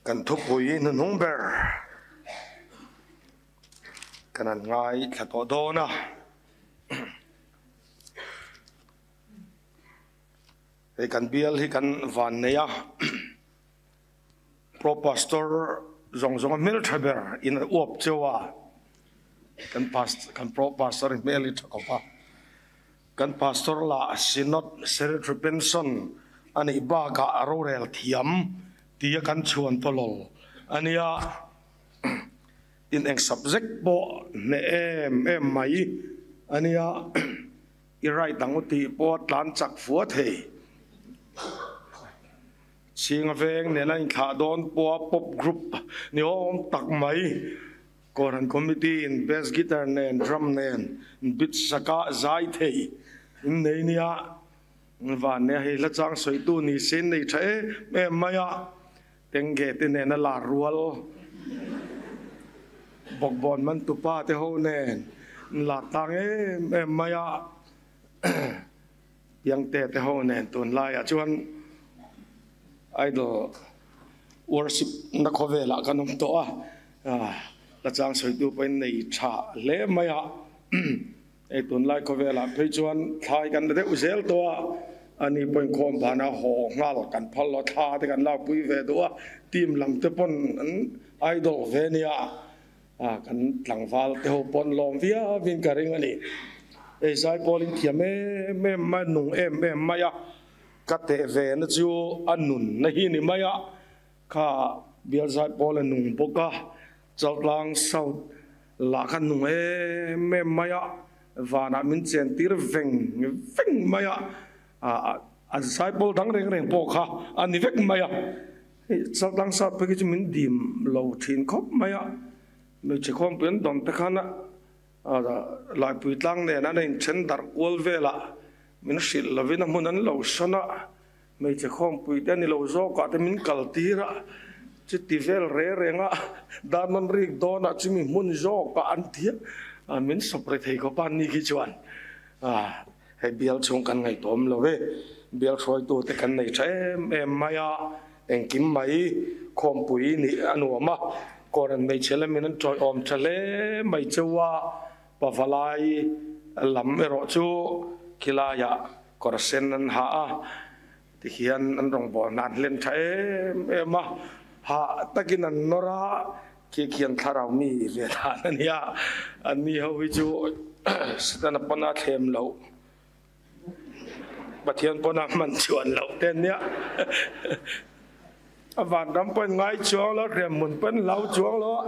Kan thupui hnuhnung ber kan han ngaithla tawh dawn a. Hei kan bial hi kan van nei a, Pro Pastor zawng zawng a hmeltha ber in a uap cheu a, kan Pastor kan Pro Pastor hi hmel hi tha khawp a. Kan Pastor lah Synod Secretary pension a nih bakah a rorel thiam tia kan chhuan tawlawl a nia. In eng subject pawh hneh em em mai a nia. I right ang u tih pawh a tlan chak fua thei. Chhinga veng nena inthlah dawn pawha pop group ni awm tak mai. Kohhran Committee in bass guitar nen drum nen beat saka zai thei in nei nia. Van nia hei hla chang sawitu ni se in nei tha em em mai a, tenge te nen a lar rual bawkbawn man tupa te ho nen in lar tlang em em mai a, piangte te ho nen tunlaiah chuan idol worship na khawvelah kan awm tawh a, hla chang sawitu pawhin nei tha hle mai a, hei tunlai khawvelah phei chuan thlai kan la deuh zel tawh a, ani pawhin khawm vana haw nghal kan phal lo, thla te kan lakpui ve duh a, team lam te pawn an idol ve nia, kan tlangval te ho pawn lawm viau in ka ring a ni, hei zaipawl in thiam em em mai a, nung em em mai a. Ka teh ve na chu a nun na hi ni mai a, kha Bialzai pawl a nung bawk a, Chaltlang South lah kha nung em em mai a, vanah min chen tir veng veng mai a, a zai pawl dang reng reng pawh kha a ni vek mai a, hei Chaltlang South phei khi chu min dim lo thin khawp mai a, hmeichhe khawmpui an dawn te khan a Laipui tlang nen an inthen darh kual velah min hrilh lovin a hmun an lo sawn a, hmeichhe khawmpui te a ni lo zawkah te min kal tir a, chuti vel re reng a dan an rik dawnah chumi hmun zawkah an ti a, min sawp ri thei khawp a ni khi chuan hei bial chhung kan ngaihtuahawm lo e, bial hruaitute kan nei tha em em mai a. Engkim mai khawmpui nih a nuam a, Koran hmeichhe lamin an ṭawiawm ṭha hle mai cheu a, pavalai lam erawh chu khilaiah kawr sen an ha a, tihian an rawngbawlna an hlen ṭha em em a, hah takin an nawr a, khi khian thlarau mi ve dan a nia, anni ho hi chu Setana pawn a thlem loh. Pathian pawn a hman chuan loh te nia. A vanram pawn ngai chuang lo, hremhmun pawn hlau chuang lo a.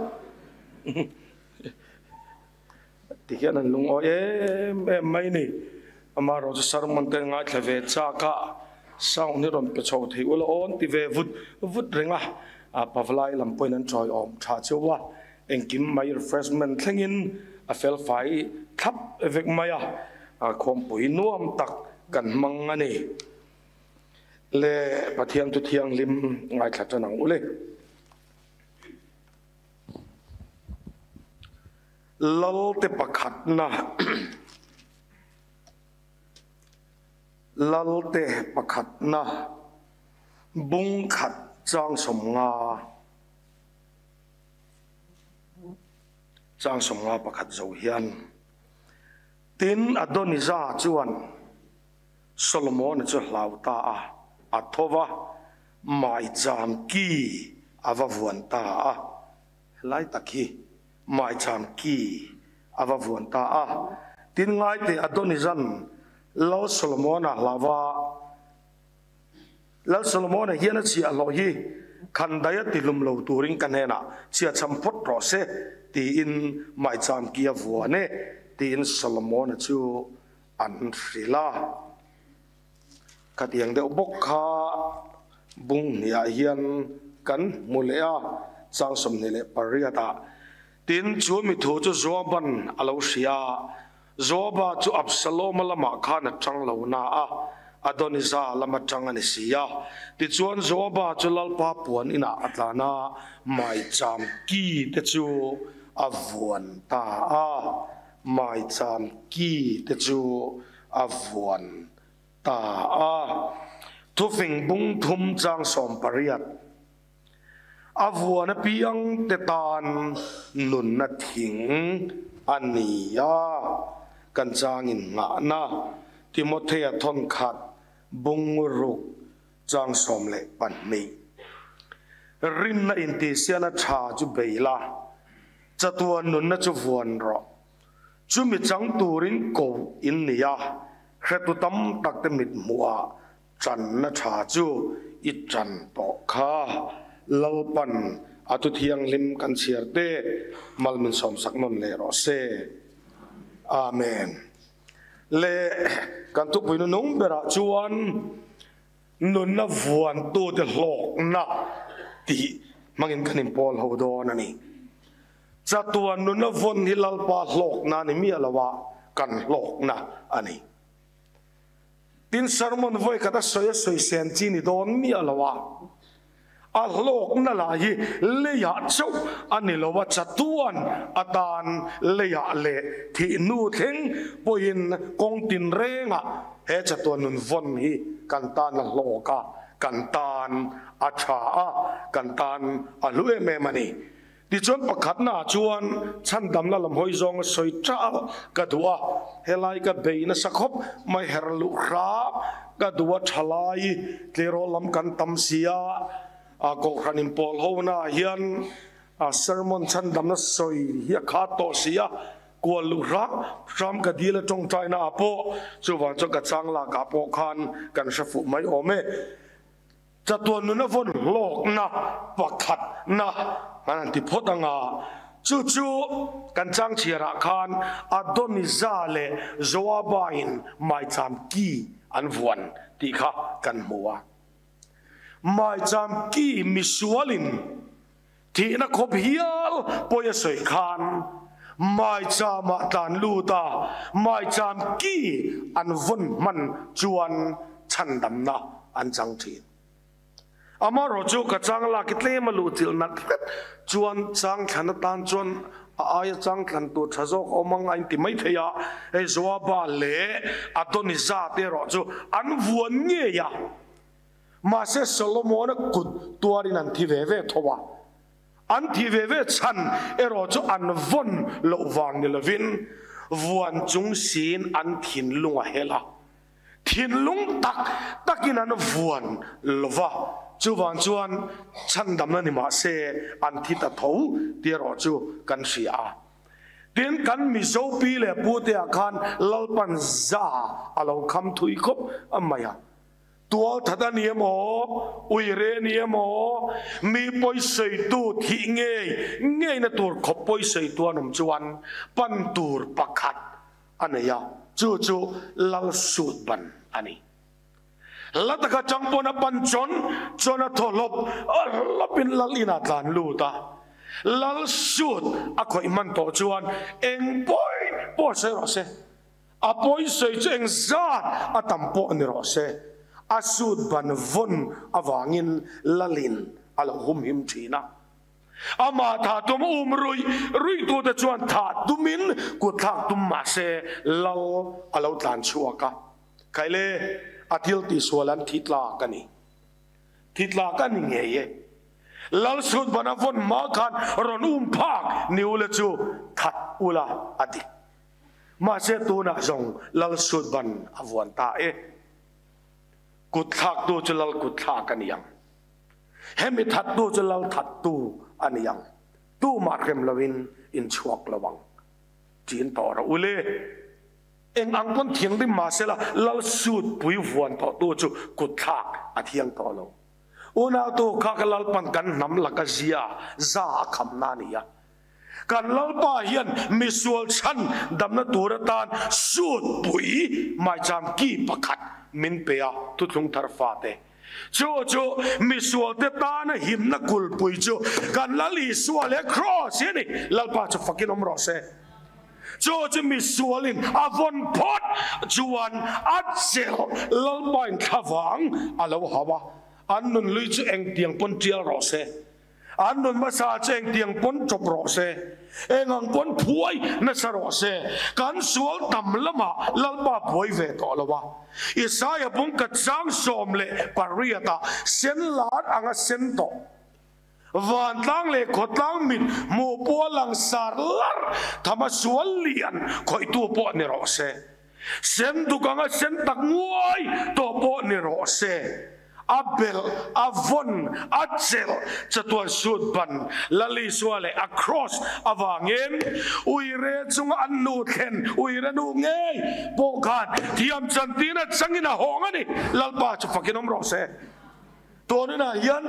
Ti hian an lungawi em em mai ni. Amaherawhchu sermon te ngaithla ve chak a, sound hi rawn pe chho thei ula aw an ti ve vut vut reng a. A Pavlai lam pawhin an chawiawm tha cheu a, Engkim mai refreshment thlengin a fel fai thlap vek mai a, khawmpui nuam tak kan hmang a ni. Le Pathian chu thianghlim ngaithla tan ang u le. Lalte pakhatna Lalte pakhatna bung khat chang 50. Chang 51 zo hian, Tin, Adonija chuan Solomona chu hlau ta a, a tho va, maicham ki a va vuan ta a. Helai tak hi maicham ki a va vuan ta a. Tin, ngaite Adonijan Lal Solomona hlau va, Lal Solomona hian a chhiahhlawh hi khandaia tihlum lo turin ka hnenah chhiahchham phawt rawh se tiin maicham ki a vuan e tiin Solomona chu an hrilh a. Khatiang deuh bawk kha bung hniah hian kan hmu leh a, chang 28 ah. Tin, chu mi thu chu Joaban a lo hria a, Joaba chu Absaloma lamah khan a tang lo na a, Adonija lama tang a ni si a. Tichuan Joaba chu Lalpa puan inah a tlan a, maicham ki te chu a vuan ta a, maicham ki te chu a vuan ta a. Thufing bung thum chang 18. A vuan apiang te tan nunna thing a ni a, kan changin nghahna Timothea thawnkhat bungruk chang 12. Rinna intihsiana tha chu bei la, chatuan nunna chu vuan rawh. Chumi chang turin ko in ni a, hretu tam tak te mit hmuhah Channa tha chu i chan tawh kha. Lalpan a thu thianghlim kan chhiar te mal min sawmsak nawn leh rawh se. Amen. Le kan thupui nu nung berah chuan nunna vuantute hlawkna tih hmangin kan inpawl ho dawn a ni. Chatuan nunna vawn hi Lalpa hlawkna a ni miah lo a, kan hlawkna a ni. Tin, sermon vawi khat a sawi a sawi sen chi ni dawn miah lo a, a hlawkna lah hi leiah chauh a ni lo a, chatuan atan leiah leh thih hnu thleng pawhin kawng tinrengah he chatuan nun vawn hi kan tan a hlawk a, kan tan a tha a, kan tan a hlu em em a ni. Tichuan pakhatnaah chuan chhandamna lam hawi zawng a sawi ṭah a, ka duh a, helai ka bei nasa khawp mai her luh hrap ka duh a, ṭhalai tleirawl lam kan tam si a, Kohhran inpawl honaah hian sermon chhandamna sawi hi a khat tawh si a, kual luh hrap hram ka dil a ṭawngṭainaah pawh chuvang chuan ka chang lakah pawh khan kan hre fuh mai awm e. Chatuan nuna vawn hlawkna pakhatna kan han ti phawt ang a, chu chu kan chang chhiarah khan Adonijah leh Joaba-in maicham ki an vuan tih kha kan hmu a. Maicham ki misualin thihna khawp hial pawi a sawi khan maichamah tlan lut a, maicham ki an vawn hman chuan chhandamna an chang thin. Amaherawh chu ka chang lak i tlem a luh chilh nat hret chuan chang thlan atan chuan a aia chang thlan tur tha zawk a awm ang a inti mai thei a, hei Joaba leh Adonijah te erawh chu an vuan ngei a. Mahse Solomona kut tuarin an thi ve ve tho a, an thi ve ve chhan erawh chu an vawn loh vang ni lovin vuan chung siin an thinlung a hel a, thinlung tak takin an vuan lo va, chuvang chuan chhandamna ni mahse an thi ta tho tih erawh chu kan hria a. Tin, kan Mizo pi leh pute-ah khan Lalpan za a lo kham thui khawp mai a. Tualthat a ni emaw, uire a ni emaw, mi pawisawitu thih ngei ngeina tur khawp pawisawitu an awm chuan pan tur pakhat a nei a, chu chu Lal sut ban a ni. La taka chang pawn a pan chawn chawn a thaw hlawp hlawpin Lal inah tlan lut a, Lal sut a khawih hman tawh chuan eng pawi pawh sawi rawh se. A pawisawi chu eng zat a tam pawh ni rawh se, a sut ban vawn avangin lalin a lo humhim thin a. Amah tha tum um ruih ruih tute chuan thah tumin kut thlak tum mah se lal a lo tlan chhuak a. Khaile, a thil tihsual an thi tlak a ni. Thi tlak a ni ngei e. Lal sut ban a vawn hma khan rawn um phak ni ule chu that ula a dik. Mahse tunah zawng Lal sut ban a vuan ta e. Kut thlaktu chu Lal kut thlak a ni ang. Hemi thattu chu Lal thattu a ni ang. Tumah hrem loin in chhuak lo ang. Chin tawh rawh u le. Eng ang pawn thianghlim mahsela Lal sut pui vuan tawhtu chu kut thlak a thiang tawh lo. Unautu kha ka Lalpan kan hnam laka zia za a khamna a ni a. Kan Lalpa hian misual chhan damna tur atan sut pui maicham ki pakhat min pe a, thuthlung thar fate. Chu chu misualte tana himna kulpui chu kan Lal Isua leh Kraws hi a ni. Lalpa chu fakin awm rawh se. Chu chu misualin a vawn phawt chuan a chelh Lalpain thlavang a lo hau a, an nunhlui chu engtiang pawn tial rawh se. An nun hmasa chu engtiang pawn chawp rawh se, engang pawn phuai nasa rawh se, kan sual tam lamah Lalpa buai ve tawh lo a. Isaia bung ka chang 18 ah sen lar anga sen tawh. Vantlang leh khawtlang mit hmuh pawh a langsar larh tham a sual lian khawihtu pawh ni rawh se. Sen duk anga sen tak nguai tawh pawh ni rawh se. A belh, a vawn, a chelh chatuan sut ban Lal Isua leh a kraws avangin uire chunga an nu thlen uire nu ngei pawh khan thiam chantir atangin a hawng a ni. Lalpa chu fakin awm rawh se. Tuaninah hian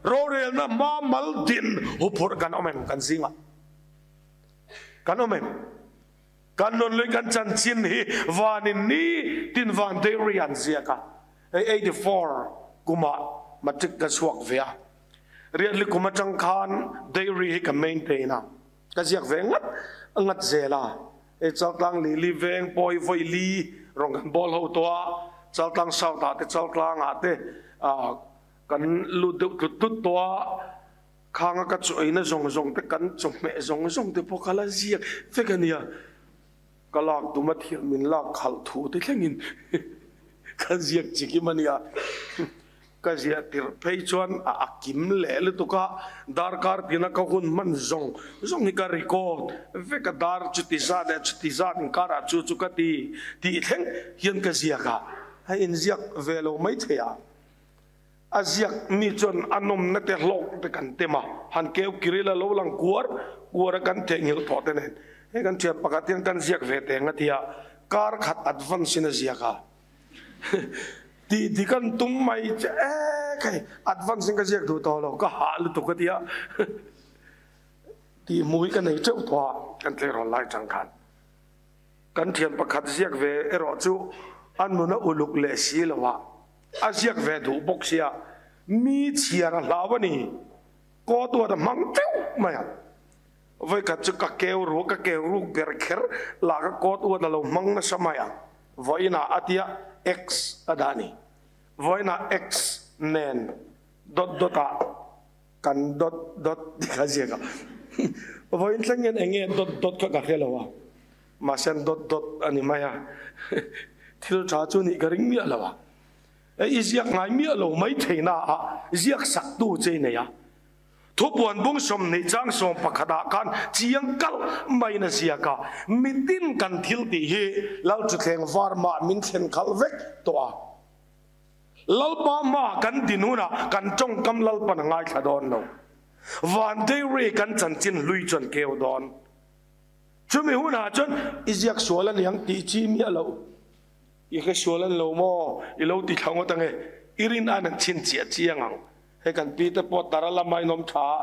rorelna hma mal din huphurh kan awm em? Kan zingah kan awm em? Kan nun lui kan chanchin hi vanin ni tin van dairy an ziak a. Hei 84 kumah matric ka chhuak ve a. Riatli kum atang khan dairy hi ka maintain a. Ka ziak ve ngat ngat zel a. Hei Chaltlang Lili veng pawi vawi li rawn kan bawl ho tawh a. Chaltlang South ah te Chaltlang ah te kan lut deuh tlut tlut tawh a. Khanga ka chaw eina zawng zawng te kan chawhmeh zawng zawng te pawh ka la ziak vek a nia. Ka lak duma thiam min lak khalh thu te thlengin ka ziak chikim a nia. Ka ziah tirh phei chuan a a kim leh lutuk a, darkar tina ka hun hman zawng zawng hi ka record vek a, dar chuti zat leh chuti zat inkarah chu chu ka ti tih thleng hian ka ziak a, a inziak ve lo maithei a. A ziak mi chuan a nawmna te hlawk te kan tem a, han keu kiril a lo lang kuar kuar a kan theihnghilh thawh te nen. Hei kan thian pakhat hian kan ziak ve teng a ti a, kar khat advance in a ziak a. Tih dik an tum mai che ek hei, advance in ka ziak duh tawh lo, ka hah lutuk a ti a. Tih hmui ka nei teuh tawh a, kan tleirawl lai chang khan. Kan thian pakhat ziak ve erawh chu a nun a uluk leh si lo a. A ziak ve duh bawk sia, mi chhiar a hlau a ni. Kaw tuat a hmang teuh mai a. Vawikhat chu ka keu ru, ka keu ruk ber kher lah ka kaw tuat a lo hmang nasa mai a. Vawiinah a tia X a dah a ni. Vawiinah X nen dawt dawtah kan dawt dawt tih kha a ziak a. Vawiin thleng hian eng nge dawt dawt kha ka hre lo a. Mahse an dawt dawt a ni mai a, thil tha chu nih ka ring miah lo a. I ziak ngai miah lo mai theihna ah ziak sak tu che i nei a. Thupuan bung 20 chang 11 ah khan chiang kalh maiin a ziak a, mitin kan thil tih hi Lalthuthleng var mah min thlen khalh vek tawh a. Lalpa hmaah kan din hunah kan tawngkam Lalpan a ngaithla dawn lo. Van Dairy kan chanchin hlui chuan keu dawn. Chumi hunah chuan i ziak sual a niang tih chi miah loh. I hre sual an lo maw? I lo ti thla ngawt ange. I rin an an chhin chiah chiang ang. Hei kan pi te pawh tar a lama in awm tha a,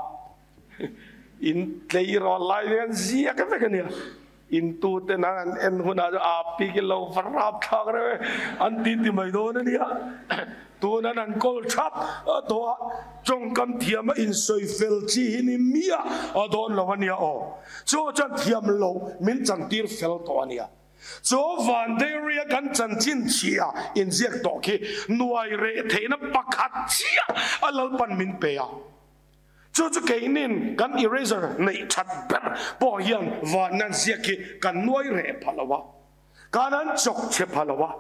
in tleirawl lai vek an ziak vek a nia. In tu ten an an en hunah chuan aa pi ki lo va rap thlak reuh e an ti ti mai dawn a nia. Tunan an kawl thap a tawh a, tawngkam thiam a insawi fel chi hi ni miah a dawn lo a nia aw. Chu chuan thiam lo min chantir fel tawh a nia. Chu van dairy-a kan chanchin chhia inziak tawh khi nuai reh theihna pakhat chiah a Lalpan min pe a. Chu chu keinin kan eraser neih that ber pawh hian van nan ziak hi kan nuai reh pha lo a. Kan an chawk chhe pha lo a,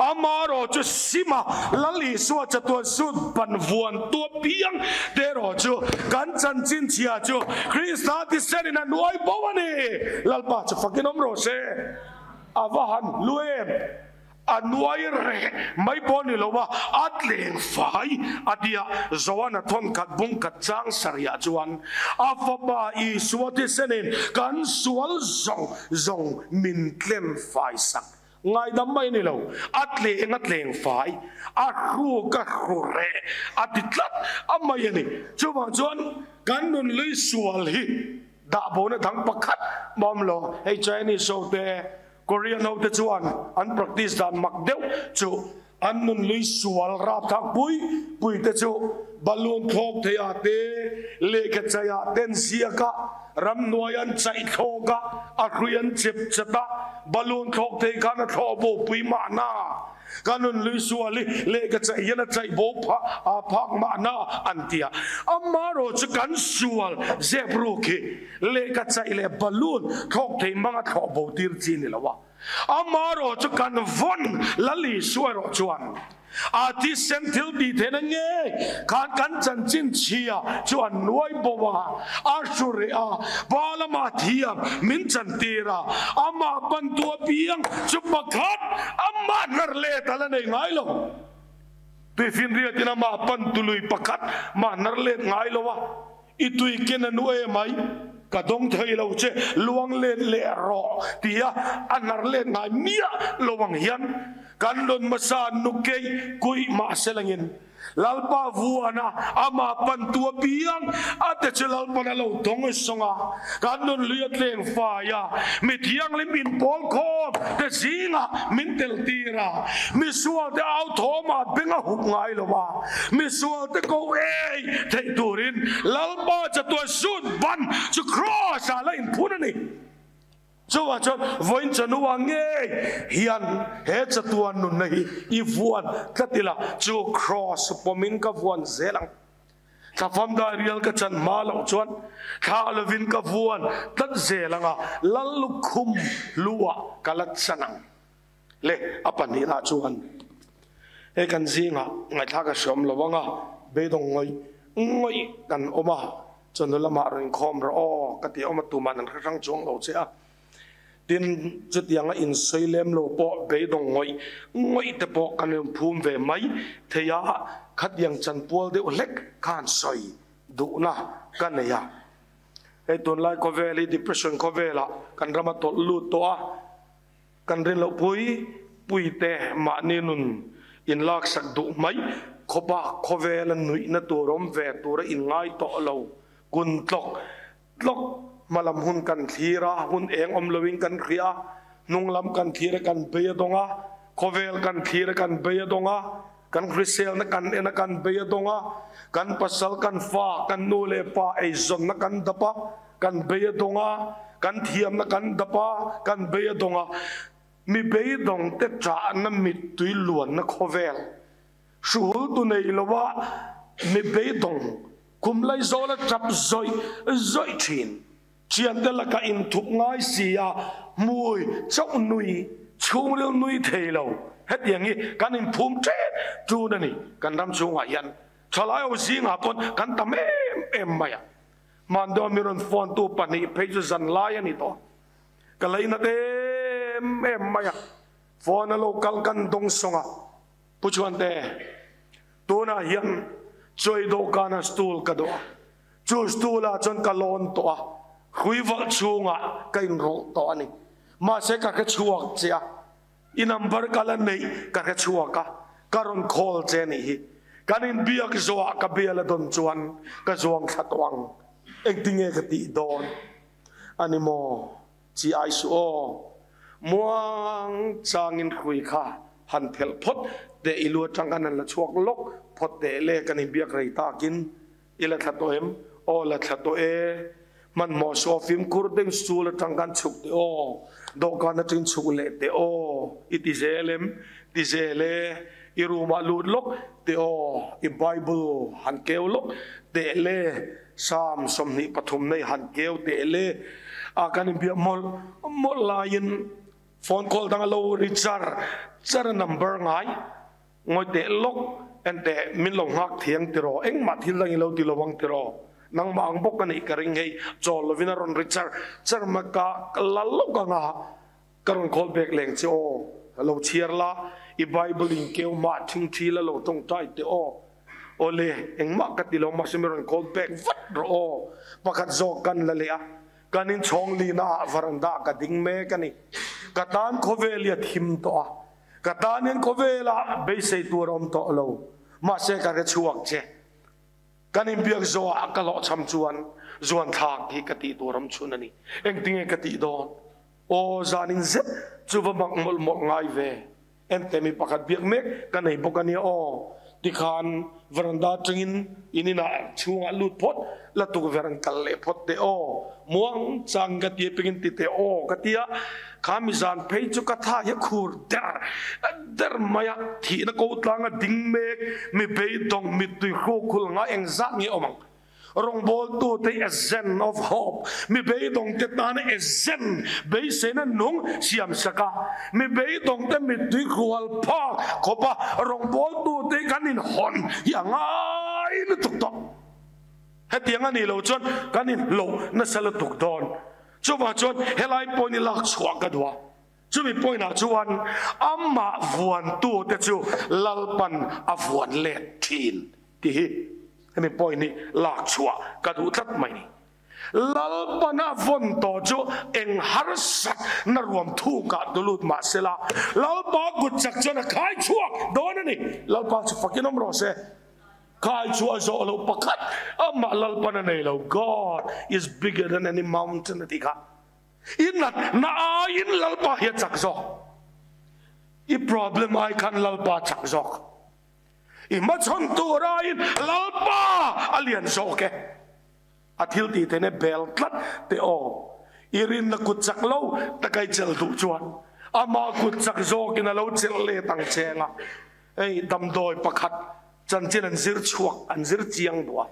amarawh chu Sima Lal Isua chatuan sut ban vuan tu apiang te erawh chu kan chanchin chhia chu Krista thisen in a nuai bo a ni. Lalpa chu fakin awm rawh se. A va han hlu em! A nuai reh mai pawh ni lo a, a tleng fai a ti a. Joana thawnkhat bungkhat chang sarihah chuan a fapa Isua thisen in kan sual zawng zawng min tlem fai sak. Ngaidam mai ni lo, a tleng a tleng fai, a hruk a hru reh a ti tlat a mai a ni. Chuvang chuan kan nun lui sual hi dah bona dang pakhat mawm lo. Hei Chinese ho te, Korean ho te chuan an practice dan mak deuh chu an nun lui sual rapthlak pui pui te chu balloon thlawk thei ah te, lehkha chai ah te an ziak a, ramhnuai an chaih thlawk a, a hrui an chep chat a, balloon thlawk thei khan a thlawh bo pui mahna. Ka nun lui sual i lehkha chaih hian a chaih bo phah a phak mahna an ti a. Amaherawh chu kan sual zep ruk hi lehkha chaih leh balloon thlawk thei hmanga thlawh bo tir chi ni lo a. Amaherawh chu kan vawn Lal Isua erawh chuan. A thisen thil tih theihna ngei khan kan chanchin chhia chu a nuai bo a, a hru reh a, pa lama thiam min chantir a, amah pantu apiang chu pakhat amah hnar let a la nei ngai lo. Tuifinriatin amah pantu lui pakhat mah hnar let ngai lo a. I tui ken a nu em ai, ka dawng thei lo che, luang let leh rawh tia a hnar let ngai miah lo ang hian kan rawn hmasa nu keih kuih mahse langin Lalpa vuana amah pantu apiang a te chu Lalpan a lo dawng sawng a, kan rawn lui a tleng fai a, mi thianghlim inpawl khawm te zingah min tel tir a, misual te au thawmah beng a hup ngai lo a, misual te ko ei theih turin Lalpa chatuan sut ban chu Kraws ah la inphun a ni. Chuvang chuan vawiin chanua ngei hian he chatuan nunna hi i vuan tlat ila chu Kraws pawmin ka vuan zel ang. Thlafam dai rial ka chan hma loh chuan thla lovin ka vuan tlat zel ang a, Lal lukhum lu ah ka la chan ang. Le a pahnihna chuan hei kan zingah ngaihthlak a hreawm lo ang a, beidawng ngawih ngawih kan awm a, chawhnu lamah rawn inkhawm rawh aw ka ti awm a, tuman an hre hrang chuang lo che a. Tin, chutianga insawi lem lo pawh beidawng ngawih ngawih te pawh kan rawn phum ve mai thei a, khatiang chanpual deuh hlek khan sawi duhna ka nei a. Hei tunlai khawvel hi depression khawvelah kan ram a tawlh lut tawh a. Kan rin loh pui pui te mahni nun in laksak duh mai khawpa khawvela nuihna tur awm ve tura in ngai tawh lo. Kun tlawk tlawk hmalam hun kan thlir a, hun eng awm loin kan hria a, hnunglam kan thlir a kan bei a dawng a, khawvel kan thlir a kan bei a dawng a, kan hriselna kan en a kan bei a dawng a, kan pasal kan fa kan nu leh pa eizawnna kan dap a, Kan bei a dawng a, kan thiamna kan dap a, kan bei a dawng a, mi beidawng te ṭahna mittui luanna khawvel hruhul tu nei lo a mi beidawng kum laizawl a ṭap zawih zawih ṭhin. Thiante lakah inthup ngai si a, hmui chauh nui, chhungril nui thei lo. Hetiang hi kan inphum ṭep ṭun a ni kan ram chhungah hian. Ṭhalai ho zingah pawn kan tam em em mai a. Hmandaw mi rawn phone tu pahnih phei chu zan lai a ni tawh. Ka lei nat em em mai a, phone a lo kal kan dawng sawng a, Pu Chhuante, tunah hian chawi dawhkana stool ka dawh a, chu stool ah chuan ka lawn tawh a, hrui valh chhungah ka inrawlh tawh a ni. Mahse ka hre chhuak che a, I number ka la neih ka hre chhuak a, ka rawn call che a nih hi. Kan inbiak zawhah ka bia la dawn chuan ka zuang thla tawh ang. Engtinge ka tih dawn a ni maw? Chi ai suh aw. Muang changin hrui kha han phelh phawt teh i lu atang khan han la chhuak lawk phawt teh le kan inbiak rei takin I la thla tawh em? Aw la thla tawh e. Hmanhmawh suh aw fimkhur deuh sul atang khan chhuk teh aw. Dawhkan atangin chhuk leh teh aw. I ti zel em? Ti zel e. I room ah lut lawk teh aw. I Bible han keu lawk teh le. Psalm 23 nei han keu teh le. A kan inbiak mawlh mawlh laiin phone call dang a lo ri char char a number ngai. Ngawi teh lawk, enteh min lo nghak thiang tiraw, engmah thil dang i lo ti lo ang tiraw, nangmah ang bawk a nih ka ring hei, chawl lovin a rawn ri char char mai ka la lawk ang a, ka rawn call back leng che aw, ka lo chhiar la, i Bible in keu mah thingthi la lo tawngtai teh aw, awle engmah ka ti lo mahse min rawn call back vat rawh aw, pakhat zawk kan la leh a, kan inchhawng lina ah varanda ka ding mek a ni, ka tan khawvel i a thim tawh a. Ka tan hian khawvelah beisei tur a awm tawh lo, mahse ka hre chhuak che. Kan inbiak zawhah ka hlawhchham chuan zuan thlak hi ka tih tur awm chhun a ni. Engtinge ka tih dawn? Aw, zanin zet chu va mak mawlh mawlh ngai ve. Ente mi pakhat biak mek ka nei bawk a nia aw. Tikhan veranda atangin in inah chhungah lut phawt la tukverh an kal leh phawt teh aw. Muang chang ka ti pengin ti teh aw ka ti a, kha mi zan phei chu ka tha hi a khur der der mai a, thihna ko tlanga ding mek mi beidawng mittui hruak khul ngai engzat nge awm ang. Rawngbawltute a zen of hope, mi beidawngte tana a zen, beiseina nung siamsak a, mi beidawngte mittui hrual phak khawpa rawngbawltute kan inhawn hi a ngai lutuk tawh. Hetiang a nih loh chuan kan inhloh nasa lutuk dawn. Chuvang chuan helai point hi lak chhuah ka duh a. Chumi point ah chuan amah vuantute chu Lalpan a vuan let thin tih hi hemi point hi lak chhuah ka duh tlat mai ni. Lalpan a vawn tawh chu eng harsat na ruam thukah tulut mah sela, Lalpa kut chak chuan a khai chhuak dawn a ni. Lalpa chu fakin awm rawh se. Khai chhuah zawh loh pakhat amah Lalpan a nei lo. God is bigger than any mountain a tih kha. I natna aiin Lalpa hi a chak zawk. I problem ai khan Lalpa a chak zawk. I hmachhawn tur aiin Lalpa a lian zawk e. A thil tih theihna bel tlat teh aw. I rinna kut chak lo taka i chelh duh chuan ama kut chak zawkin a lo chelh let ang che anga hei damdawi pakhat chanchin an zir chhuak an zir chiang duh a.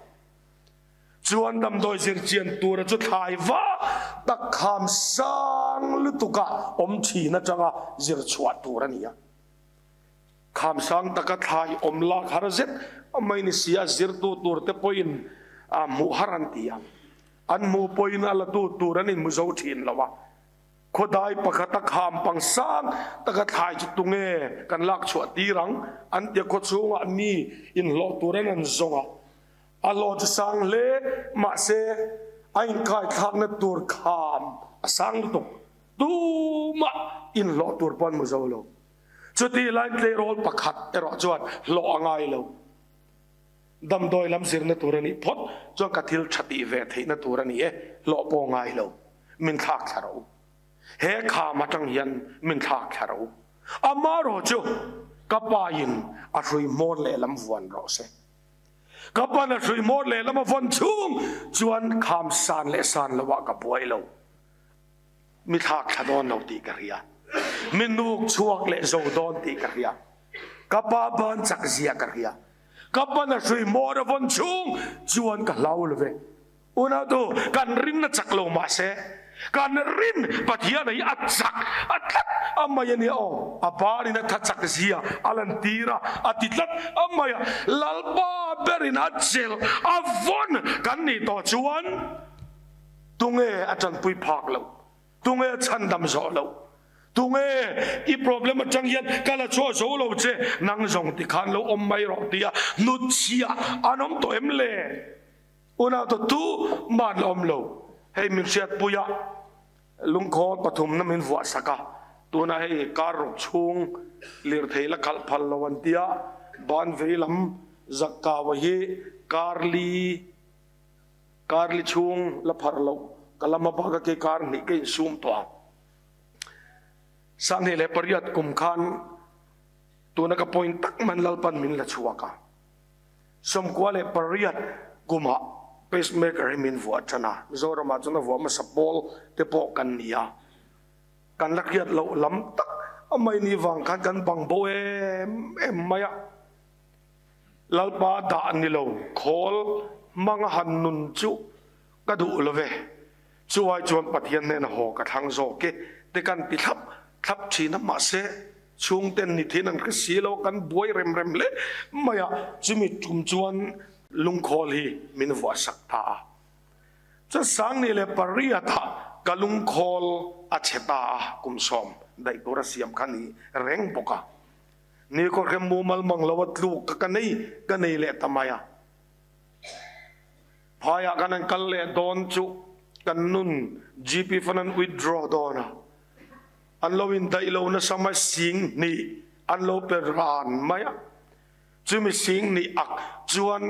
Chuan damdawi zir chian tura chu thlai vak tak kham sang lutuka awm thin atanga zir chhuah tur a ni a. Kham sang taka thlai awm lak har zet mai ni si a, zirtu tur te pawhin a hmuh har an ti a. An hmuh pawhin a latu tur an inhmu zo thin lo a. Khawdai pakhata kham pang sang taka thlai chu tunge kan lak chhuah tir ang an ti a, khawchhungah mi inhlawh tur an an zawng a. A hlawh chu sang hle mahse a inkhaithlakna tur kham a sang lutuk. Tumah inhlawh tur pawh an hmu zo lo. Chutih laiin tleirawl pakhat erawh chuan hlawh a ngai lo. Damdawi lam zirna tur a nih phawt chuan ka thil tha tih ve theihna tur a ni e, hlawh pawh ngai lo. Min thlak thla rawh u. He kham atang hian min thlak thla rawh u. Amaherawhchu ka pain a hrui hmawr lehlam vuan rawh se. Ka pan a hrui hmawr lehlam a vawn chhung chuan kham san leh san lo ah ka buai lo. Mi thlak thla dawn lo tih ka hria. Mi nuk chhuak leh zo dawn tih ka hria. Ka pa ban chak zia ka hria. Ka pan a hrui hmawr a vawn chhung chuan ka hlau lo ve. Unautu, kan rin a chak lo mahse, kan rin Pathian hi a chak a tlat a mai a nia aw. A barin a tha chak zia a lantir a, a ti tlat a mai a. Lalpa berin a chelh a vawn kan nih tawh chuan tunge a tanpui phak loh, tunge a chhandam zawh loh, tunge i problem atang hian ka la chhuah zo lo che, nang zawng tikhan lo awm mai rawh tia hnutchhiah an awm tawh em le? Unau ta tu man la awm lo. Hei min hriatpui a, lungkhawl pathumna min vuah sak a, tunah hei kar rawk chhung lirthei la khalh phal lo an tia, ban vei lam Zakkaua hi karli karli chhung la pharh loh ka lama bak a ke kar hnih ka insum tawh a. 28 kum khan tuna ka point tak man Lalpan min la chhuak a. 98 kumah pacemaker hi min vuah tan a, Mizoramah chuan a vuah hmasa pawl te pawh kan ni a, kan la hriat loh lam tak a mai ni vang khan kan bang bo em em mai a, Lalpa dah ni lo khawl hmanga han nun chu ka duh lo ve, chuai chuan Pathian hnena haw ka thlang zawk e te kan ti thlap thlap thin a, mahse Chhungten ni thin an hre si lo, kan buai rem rem hle mai a, chumi tum chuan lungkhawl hi min vuah sak ta a. Chuan 2008 ah ka lungkhawl a chhe ta a, kum 10 daih tur a siam kha ni reng bawk a. Ni kawr kha mumal mang lo a tluk ka ka nei ka nei leh ta mai a. Phaiah kan an kal leh dawn chu kan nun GP fund an withdraw dawn a. An lo indaih lo nasa mai sing hnih an lo pe ran mai a, chumi sing hnih ak chuan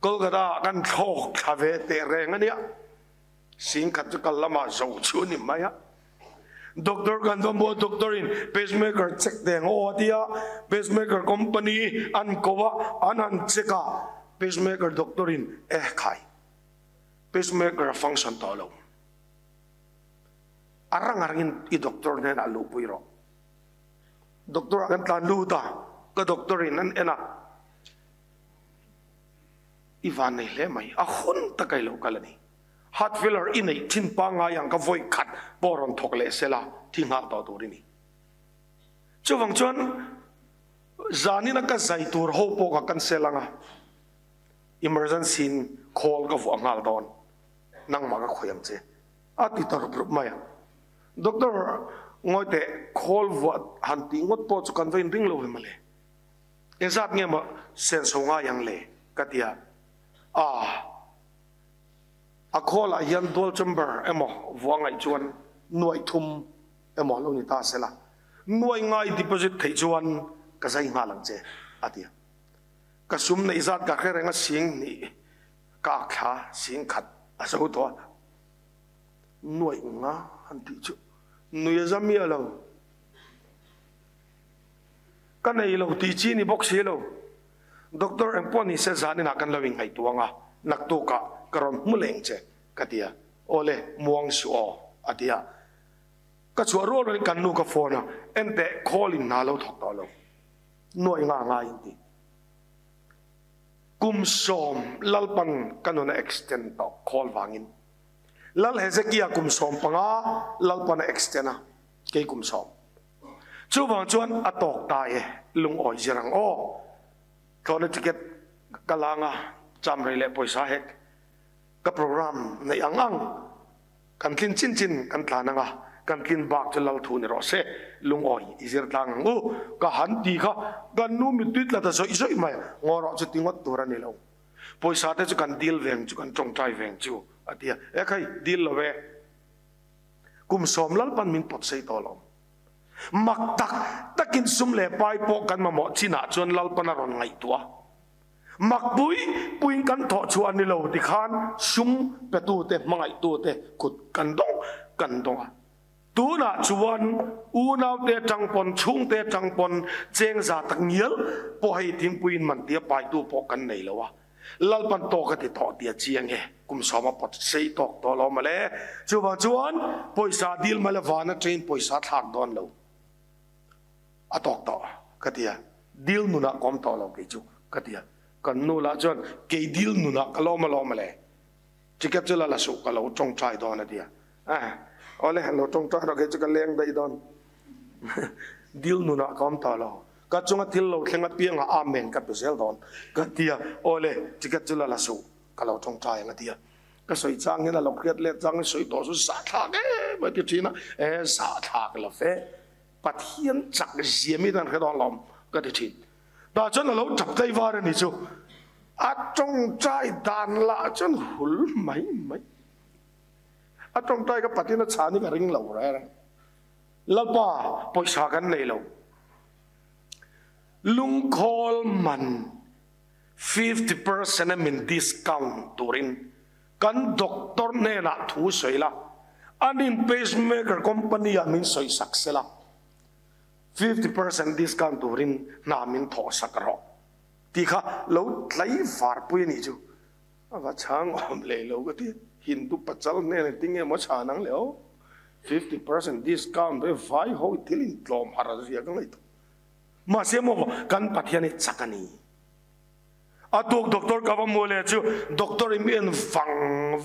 Kolkata ah kan thlawk thla ve teh reng a nia, sing khat chu kal lamah zo chu a ni mai a. Doctor kan va hmu a, doctor in pacemaker check teh ang aw a ti a, pacemaker company an ko a, an han check a, pacemaker doctor in eh khai, pacemaker a function tawh lo. A rang a rangin i doctor hnenah luhpui rawh. Doctor ah kan tlan lut a, ka doctor in an en a. I van nei hle mai, a hun tak a i lo kal a ni. Heart failure i neih thin pangngai ang ka vawi khat pawh rawn thawk leh sela thi nghal tawh tur i ni. Chuvang chuan zanina ka zai tur ho pawh ka cancel anga emergency in call ka vuah nghal dawn, nangmah ka khawih ang che a ti ta rup rup mai a. Doctor ngawi teh call vuah han tih ngawt pawh chu kan va inring lo ve mawle. Engzat nge maw senso ngai ang le ka ti a, ah a call ah hian dual chamber emaw vuah ngaih chuan nuaih thum emaw lo ni ta sela, nuaih ngai deposit theih chuan ka zai nghal ang che a ti a. Ka sum neih zat ka hre reng a sing hnih ka ak thla sing khat a zo tawh a, nuaih nga han tih chu nui a za miah lo. Ka nei lo tih chi ni bawk si lo. Doctor eng pawh ni se zan inah kan lo inngaihtuah ang a, naktukah ka rawn hmu leng che ka ti a. Awle, muang suh aw a ti a. Ka chhuah rual rualin kan nu ka phone a, enteh call in hna lo thawk tawh lo. Nuaih nga ngai in ti. Kum sawm Lalpan ka nun a extend tawh call vangin. Lal Hezekia kum 15 Lalpan a extend a, kei kum sawm. Chuvang chuan a tawk ta e, lungawi zir ang aw. Thlawhna ticket ka la anga cham rei leh pawisa hek ka program neih ang ang kan tlin chin chin kan tlan anga kan tlin bak chu lal thu ni rawh se, lungawi i zir tlang ang u ka han ti kha kan nu mittui tla ta zawih zawih mai ngaw rawh chu ti ngawt tur a ni lo. Pawisa te chu kan dil veng chu kan tawngtai veng chu a ti a, e khai dil lo e. Kum sawm Lalpan min pawt sei tawh lo. Mak tak takin sum leh pai pawh kan mamawh chinah chuan Lalpan a rawn ngaihtuah a. Mak pui puiin kan thawh chhuah a ni lo tikhan sum petute hmangaihtute kut kan dawng kan dawng a. Tunah chuan unaute atang pawn chhungte atang pawn cheng za tak ngial pawh hei thingpuiin man tia paitu pawh kan nei lo a. Lalpan tawk a ti tawh tih a chiang e, kum sawma pawt sei tawk tawh lo mawle. Chuvang chuan pawisa dil mawle van atangin pawisa thlak dawn lo a tawk tawh ka ti a, dil nunah ka awm tawh lo kei chu ka ti a. Kan nu lah chuan kei dil nunah ka lawm alawm mawle, ticket chu la la suh ka lo tawngtai dawn a ti a. Eh, awle lo tawngtai rawh kei chu ka leng daih dawn, dil nunah ka awm tawh lo. Ka chunga thil lo thleng apiangah Amen ka pe zel dawn ka ti a, awle ticket chu la la suh ka lo tawngtai ang a ti a. Ka sawi chang hian a lo hriat let chang in sawi tawh chu zahthlak em a ti thin a, e zahthlak lo ve, Pathian chak zia mi tan hre dawn lawm ka ti thin. Tah chuan a lo tap tlaivar a ni chu, a tawngtai dan lah chuan hul mai mai. A tawngtai ka patin a chhan hi ka ring lo reng. Lalpa, pawisa kan nei lo. Lungkhawl man 50% a min discount turin kan doctor hnenah thu sawi la, anin pacemaker company ah min sawi sak sela, 50% discount turin hna min thawh sak rawh tih kha lo tlai varpui a nih chu. A va chhang awm leh lo ka ti. Hindu pachal hnen engtin nge maw chhan ang le aw. 50% discount ve vai ho thil in tlawm har a zia ka ngaihtuah. Mahse maw kan Pathian hi chak a ni. A tuk doctor ka va hmu leh chu doctor in mi en vang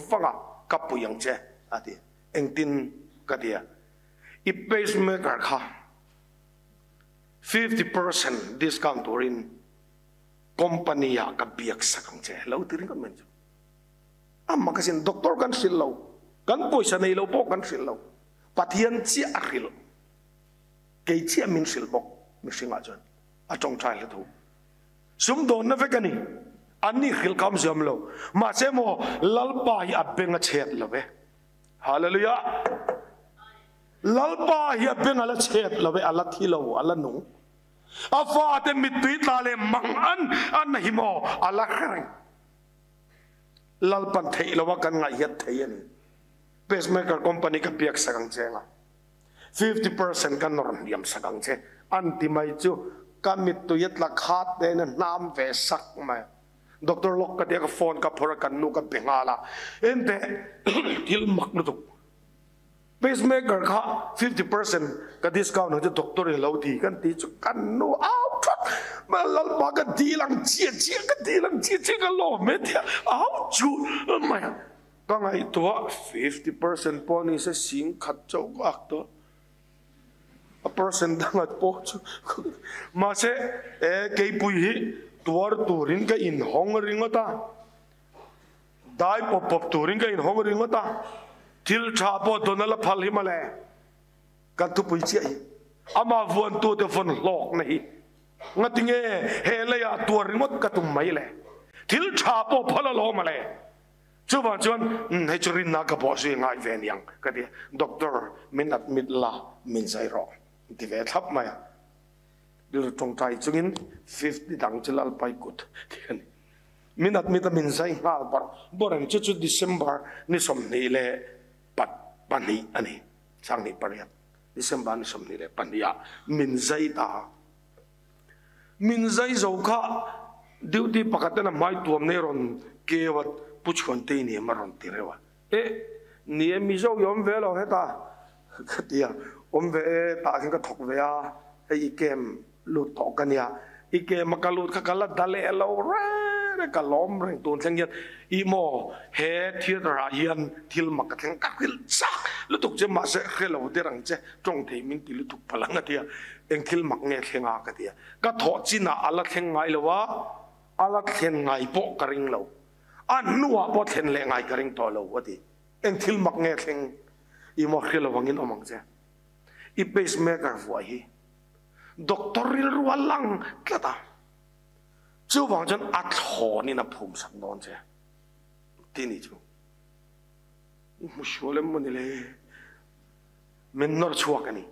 vang a ka pui ang che a ti. Engtin ka ti a. I pacemaker kha 50% discount turin Company ah ka biak sak ang che lo ti ringawt mai chu. A mak asin doctor kan hrilh lo, kan pawisa nei lo pawh kan hrilh lo, Pathian chiah a hrilh, kei chiah min hrilh bawk mihringah chuan a tawngtai hla thu. Sumdawnna vek a ni, an ni hrilh ka awm ziam lo, mahse maw Lalpa hi a beng a chhet lo e. Hallelujah! Lalpa hi a beng a la chhet lo e, a la thi lo, a la nung. A fate mittui tla leh mang an an hi maw a la hre reng. Lalpan theih lo a kan ngaihhiat thei a ni. Pacemaker company ka biak sak ang che anga 50% ka nawr hniam sak ang che an ti mai chu ka mittui a tla khat te in a hnam ve sak mai. Doctor Lok ka tia ka phone ka phawrh a kan nu ka be nghal a enteh thil mak lutuk. Pacemaker kha 50% ka discount ang chu doctor in lo ti kan ti chu kan nu au thawt. Ma lalpa ka dil ang chiah chiah ka dil ang chiah chiah ka lawm e tia a hau chu mai a. Ka ngaihtuah 50% pawh ni se sing khat chauh ka ak tawh. A percent dang at pawh chu mahse e keipui hi tuar turin ka inhawng ringawt a. Dai pawp pawp turin ka inhawng ringawt a. Thil tha pawh dawn a la phal hi mawle. Kan thupui chiah hi amah vuantute vawn hlawkna hi ngatinge he leiah tuar ringawt ka tum mai le? Thil tha pawh phal alawm a le. Chuvang chuan hei chu rinna ka bawh zui ngai ve niang ka ti a, Doctor min admit la min zai rawh an ti ve thlap mai a. Rilru tawngtai chungin 50 dang chu Lalpai kut tih a ni. Min admit a min zai nghal bar bar ang chu chu December ni 22 a ni. 28 December ni 22 ah min zai ta. Min zai zo kha duty pakhat ten a hmai tuam nei rawn keu a Pu Chhuantei ni em a rawn ti reuh a. Eh ni e Mizo i awm ve lo heta ka ti a, awm ve e tah khan ka thawk ve a, hei i kem lut tawh ka nia, i kem a ka lut kha ka la da leh lo reng reng ka lawm reng tun thleng hian ih maw he theatre ah hian thil mak ka thleng ka hrilh chak lutuk che mahse hre lo der ang che tawng thei min ti lutuk palh ang a ti a, eng thil mak nge thleng a ka ti a, ka thawh chinah a la thleng ngai lo a, a la thlen ngai pawh ka ring lo, a hnuah pawh thlen leh ngai ka ring tawh lo a ti, eng thil mak nge thleng i maw hre lo angin awm ang che, i pacemaker vuah hi doctor rilru a lang tlat a, chuvang chuan a thlawnin a phum sak dawn che ti ni chu i hmu sual em maw ni le? Min nawr chhuak a ni.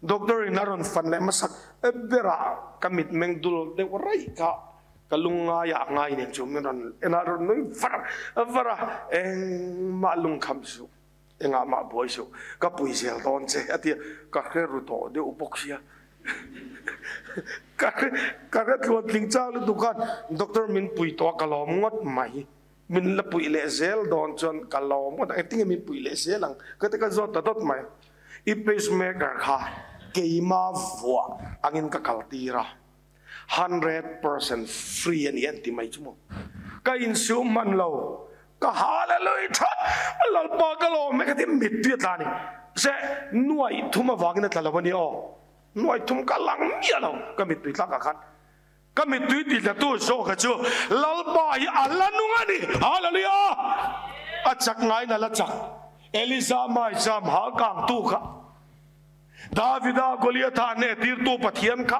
Doctor in a rawn fan leh hmasak berah ka mitmeng dul deuh raih kha ka lungngaiah a ngai nen chu min rawn en a, rawn nui var var a, engmah lungkham suh, engah mah buai suh, ka pui zel dawn che a ti a, ka hre ru tawh deuh bawk sia. Ka hre ka hre tluan tling chang lutuk khan doctor min pui tawh a ka lawm ngawt mai. Min la puih leh zel dawn chuan ka lawm ngawt ang, engtin nge min puih leh zel ang ka ti ka zawt ta dawt mai. I pacemaker kha keima vuah angin ka kal tir a, 100% free a ni an ti mai chu maw. Ka insiu hman lo, ka hallelujah that, Lalpa ka lawm e ka ti mittui a tla a ni. Se nuaih thum avangin a tla lo a ni aw, nuaih thum ka lang miah lo ka mittui tlakah khan. Ka mittui titlatu zawka chu Lalpa hi a la nung a ni. Hallelujah! A chak ngaiin a la chak. Eliza maizam hal kangtu kha, Davida Goliatha hnehtirtu Pathian kha,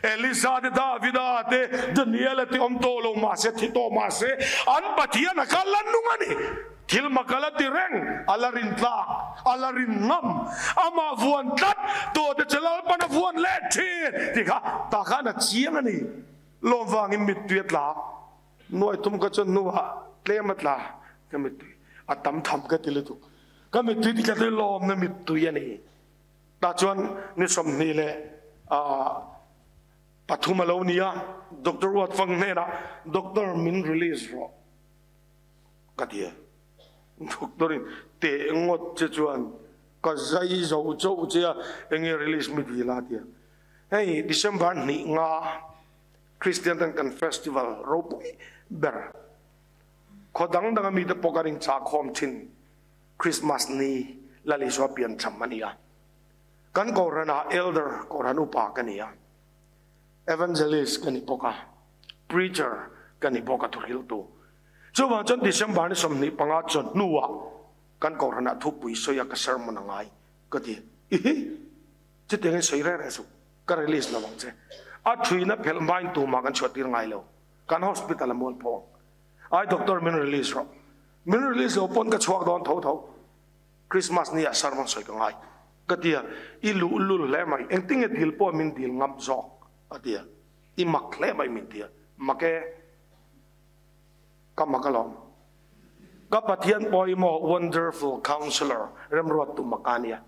Eliza te Davida te Daniela te awm tawh lo mahse, thi tawh mahse, an Pathian a kha la nung a ni. Thil mak a la ti reng, a la rin tlak, a la rin ngam, amah vuan tlat tawh te chu Lalpan a vuan leh thin tih kha tah khan a chiang a ni. Lawm vangin mittui a tla, nuai tum ka chuan hnuah tlem a tla, ka mittui a tam tham ka ti lutuk, ka mittui ti tla chu lawmna mittui a ni. Tah chuan ni 23 a lo ni a, Doctor Ruatfang hnenah, Doctor min release rawh. Ka ti a. Doctor in teh ngawt che chuan ka zai zo chauh che a, enge release mi dil a ti a. Hei December hnih nga Christian ten kan festival ropui ber khaw dang dang a mite pawh kan inchahkhawm thin Christmas ni Lal Isua piancham a ni a. Kan Kohhranah Elder Kohhran upa ka ni a, Evangelist ka ni bawk a, Preacher ka ni bawk a thuhriltu. Chuvang chuan December ni 25 chuan hnuah kan Kohhranah thupui sawi a ka sermon a ngai ka ti. Ihi! Chutiangin sawi reng reng suh, ka release lo ang che. A thuina phelh hmain tumah kan chhuah tir ngai lo. Kan hospital a mual pawh ang. Ai doctor min release rawh. Min release lo pawn ka chhuak dawn tho tho. Christmas ni ah sermon sawi ka ngai ka ti a. I luhlul hle mai. Engtinge dil pawh min dil ngam zawk a ti a. I mak hle mai min ti a. Mak e. Ka mak alawm. Ka Pathian pawimawh Wonderful Counselor remruattu mak a nia.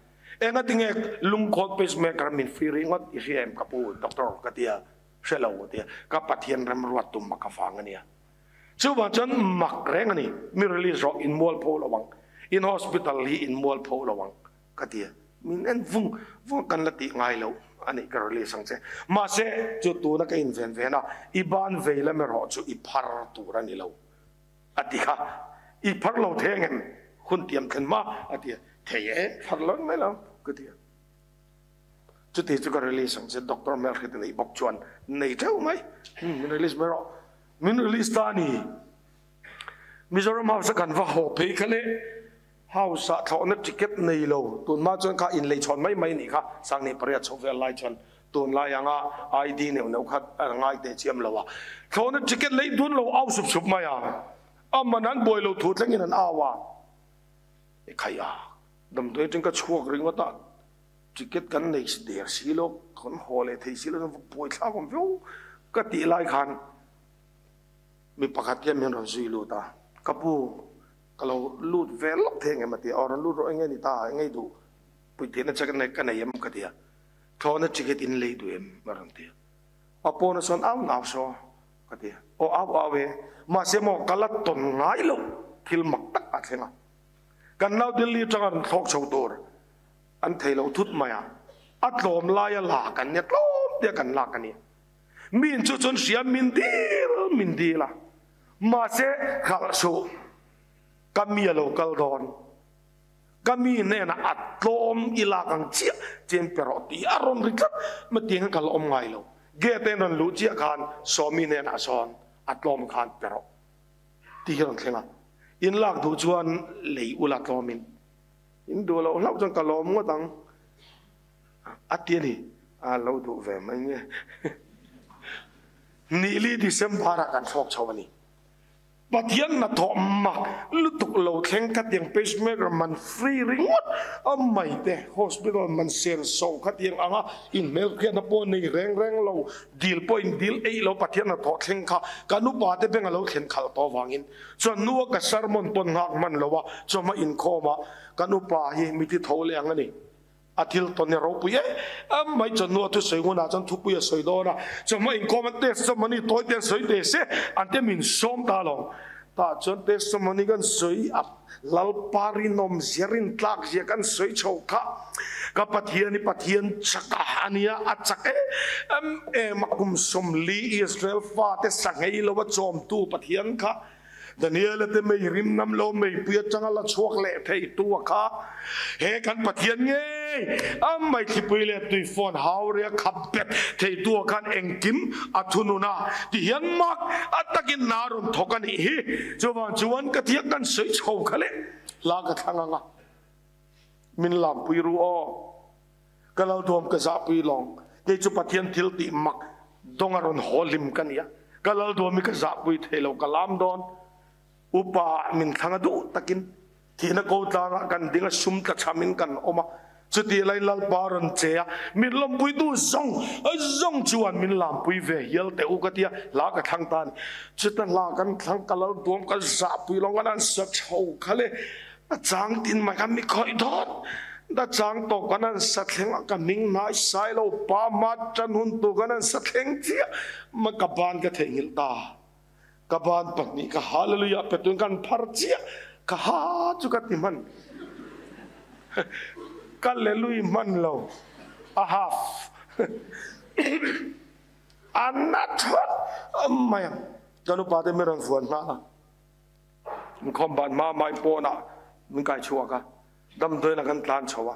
Engatinge lungkhawt pacemaker min free ringawt i hria em ka pu doctor ka tia hre lo ka tia ka Pathian remruattu mak avang a nia. Chuvang chuan mak reng a ni mi release rawh in mualpho lo ang in hospital hi in mualpho lo ang ka tia min en vung vung kan la tih ngai lo. Ani ka release ang che. Mahse, chu tuna ka inven ven a, i ban vei lam erawh chu i phar tur a ni lo. A ti kha. I phar lo thei angem? Hun tiam thlen hma a ti a. Thei e, phar lo mai lo ka ti a. Chuti chu ka release ang che, Doctor Hmelhrit a neih bawk chuan nei teuh mai. Min release mai rawh. Min release ta a ni. Mizoram House a kan va haw phei kha le House ah thlawhna ticket nei lo, tunhma chuan kha inlei chhawn mai mai nih kha, Sanghnih pariat chho vel lai chuan tunlai anga ID neuh neuh kha a ngai teh chiam lo a, thlawhna ticket lei dun lo au sup sup mai a, a man an buai lo thu thlengin an au a, e khai a, damdawi atang ka chhuak ringawt a, ticket kan nei der si lo, kan haw leh thei si lo chuan va buai thlak awm viau ka tih lai khan mi pakhat hian min rawn zui lut a, ka pu Ka lo lut ve lawk thei engem a ti a, aw rawn lut rawh enge ni ta, enge i duh puitihna che ka nei em ka ti a, thlawhna ticket in lei duh em a rawn ti a, a pawna chuan au nau saw ka ti a, aw au au e, mahse maw ka la tawn ngai loh thil mak tak a thleng a, kan nau Delhi atanga rawn thlawk chho tur an thei lo thut mai a, a tlawm laia la kan nia tlawm tia kan lak a nia, min chu chuan hria min dil min dil a. Mahse, hralh suh, ka mi a lo kal dawn. Ka mi hnenah a tlawm i lak ang chiah chen pe rawh tih a rawn ri tlat. Matiang ka la awm ngai lo. Gate in rawn luh chiah khan Sawmi hnenah sawn a tlawm khan pe rawh tih hi rawn thleng a. In lak duh chuan lei ula tlawmin. In duh loh hlauh chuan ka lawm ngawt ang a ti a ni. A lo duh ve mai nge. Nili December ah kan thlawk chho a ni. Pathian hnathawh mak lutuk lo thleng khatiang pacemaker man free ringawt a mai te, hospital man sen so khatiang anga inhmelhriatna pawh nei reng reng lo, dil pawh in dil eih lo Pathian hnathawh thleng kha kan upa te beng a lo thlen khalh tawh avangin chuan hnua ka sermon pawn nghak hman lo a, chawhma inkhawm ah kan upa hi mithi tho leh ang a ni. A thil tawn hi a ropui em em mai, chawhnu a thusawi hunah chuan thupui a sawi dawn a, chawhma inkhawm a testimony tawi te an sawi teh se, an te min sawm ta lo. Tah chuan testimony kan sawi a, Lalpa rinawm zia rin tlak zia kan sawi chho kha, ka Pathian hi Pathian chak a ania, a chak em em a, kum 40 Israel fate sanghei lo a chawmtu Pathian kha, Daniela te mei rim ngam lo meipui atanga la chhuak leh thei tu a kha. He kan Pathian ngei a maithlipui leh tuifawn hauria khap bet thei tu a khan engkim a thunun a ti hian mak a takin na rawn thawk a nih hi. Chuvang chuan ka thiak kan sawi chho kha leh hla ka thlang ang a, min lampui ru aw. Ka lo duam ka zahpui lawng. Kei chu Pathian thil tih mak dawng a rawn haw hlim ka nia. Ka lal duam hi ka zahpui thei lo, ka lam dawn. Upa min thlang a duh takin thihna ko tlangah kan ding a, sum tla chhamin kan awm a. Chutih lai Lalpa rawn che a, min lawmpuitu zawng zawng chuan min lampui ve hial teh u ka tia, hla ka thlang ta a ni. Chuta hla kan thlang ka lal duam ka zahpui lawng an an sa chho kha le. A chang tin mai kha mi khawih dawt da chang tawh kan an sa thleng a, ka hming hnai sai lo pa ma tan hun tur kan an sa thleng chiah ma ka ban ka theihnghilh ta, ka ban pahnih ka hallelujah pe tun kan phar chiah ka ha chu ka ti hman ka lelui hman lo a half a na thawt mai a, kan upa te mi rawn vuan nghal a. Inkhawm ban hma mai pawnah min kai chhuak a, damdawiin a kan tlan chho a,